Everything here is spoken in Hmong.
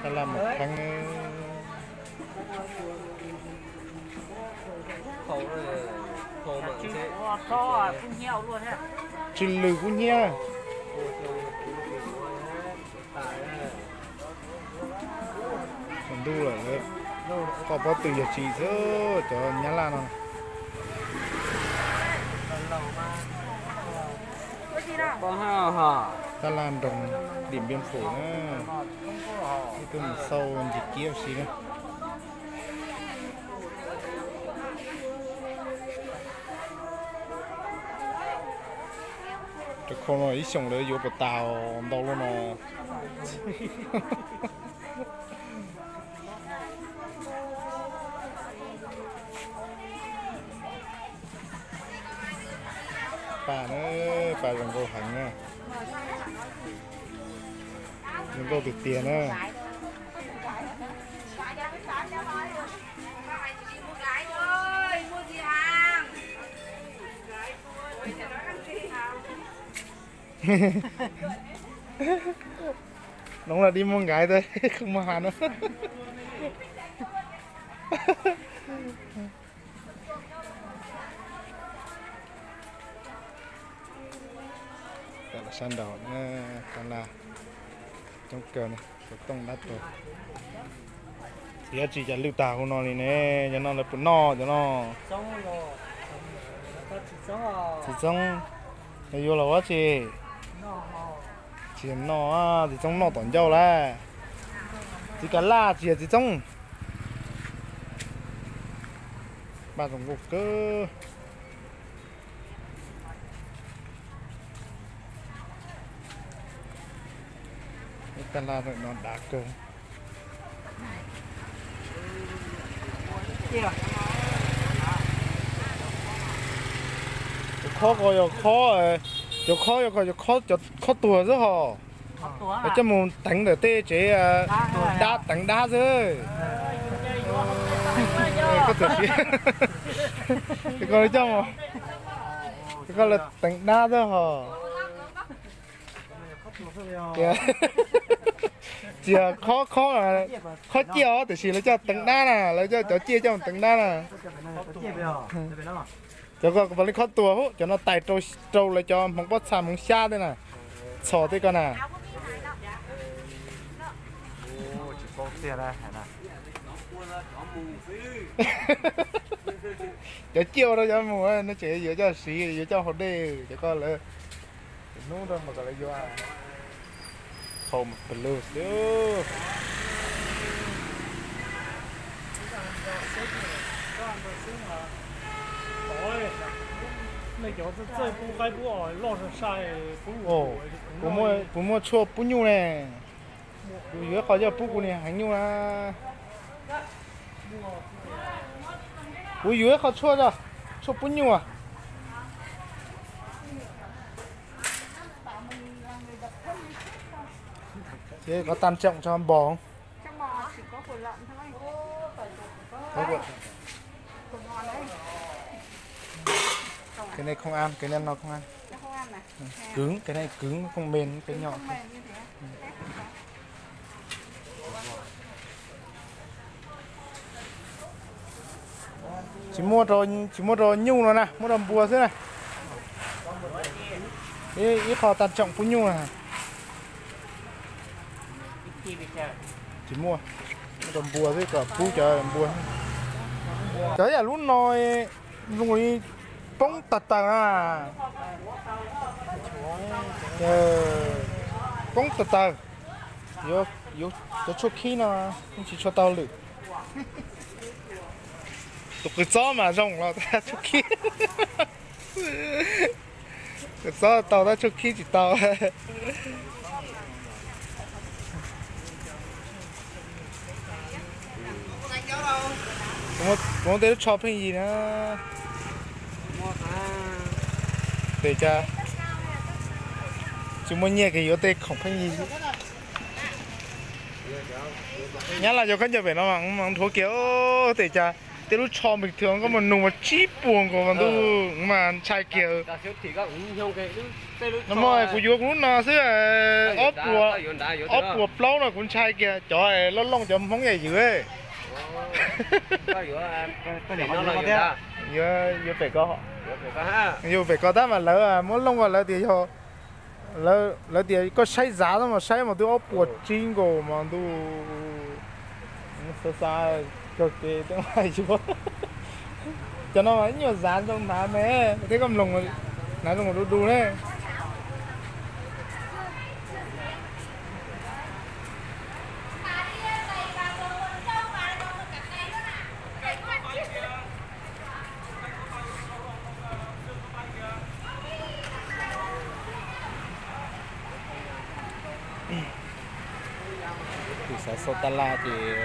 Tab laj mus kheeb. Tsw lwm kub hnyiab. Tsaus ntuj lawm, qoj pob tw yog tsis xwb cov nyab laj no. Tab laj nroog Điện Biên Phủ na, ib tug mus xauj ncig kiab si na. Cov khau no ib xyoos lawv yuav puas tas ntau lub no. Paj na, paj zoo nkauj heev na. Zoo nkauj tiag tiag na. Đúng là đi mua ngái thôi, không mua hàng đâu. Tam sab nraud na, tab laj coob kawg ne, xov tooj dab tuag. Tsis dab tsi cas lwj tag hauv no li ne, cov no lawv puas noj cov no? Txiv Txoob, yog yuav los ua tsi? Tsis noj, Txiv Txoob noj tom ncauj lawm. Txiv Kas Laj tsis yog Txiv Txoob. Paj zoo nkauj kawg. Ib tab laj no dav kawg. Cov khob ko yog khob, cov khob yog ko, cov khob, cov khob tuag xwb hos. Lawv coj mus teev ntawm tej tsev dab, teev dab xwb. Koj txawm siv, koj coj mus, koj lawv teev dab xwb hos. Tsis yog khob, khob, khob ciaj os, tiam sis lawv coj teev dab na, lawv coj cov ciaj coj mus teev dab na. Cov ko puav leej khob tuag, cov no tais rau lawv cov hmoov pob txha hmoov xyab tej na, txhos tej ko na. Cov ciaj ua rau cov mus no tseem yuav coj siv, yuav coj haus dej, cov ko lawv hnub rau mas kom lawv yuav. Qhau mas pes lug xwb. Puas muaj tshuaj pub nyuj ne? Kuv yuav ib qho coj pub kuv niam heev nyuj na. Kuv yuav ib qho tshuaj, tshuaj pub nyuj. Ces có tàn trọng cho bò không? Cái này không ăn, cái này nó không ăn. Cứng, cái này cứng, không mềm, cái nhỏ. Tsis muaj rau, tsis muaj rau nyuj no na, muab rau npua xwb na. Ib qho tag tsoom pub nyuj na. Tsis muaj, muab rau npua xwb, kom pub cov npua. Cov yam lub no zoo li poob tag taws na. Poob tag taws. Yuav cov tshuaj khib no yeej tsis tshua tau lwm. Tus qws txob mas zoo los tab tshuaj khib. Qws txob tau tab tshuaj khib tsis tau. Kuv muab tej lub tsho pheej yig na. Tes cas tsis muaj nyiaj kws yuav tej khoom pheej yig. Nyab Laj yog khaub ncaws pem no mas dhuav kiag tes cas. Tej lub tsho bình thường koj mus nug mas tsib puas nkaus mas ntuj, mas ntshai kiag. No mas kuv yuav kuv lub no xwb, ob puas, ob puas plaub no kuv ntshai kiag cov loj looj cov Hmoob yam ywm. Yuav, yuav pem ko, yuav pem ko tab mas lawv muab looj ko lawv tias yog, lawv tias koj saib zav tab mas saib mas twb ob puas tsib nkaus mas ntuj, xav xav kawg kev yuav. Cov no mas ib nyuag zav zoo hnav me, thiab koj mloog hnav zoo du du ne. Tus xav xauj tab laj ces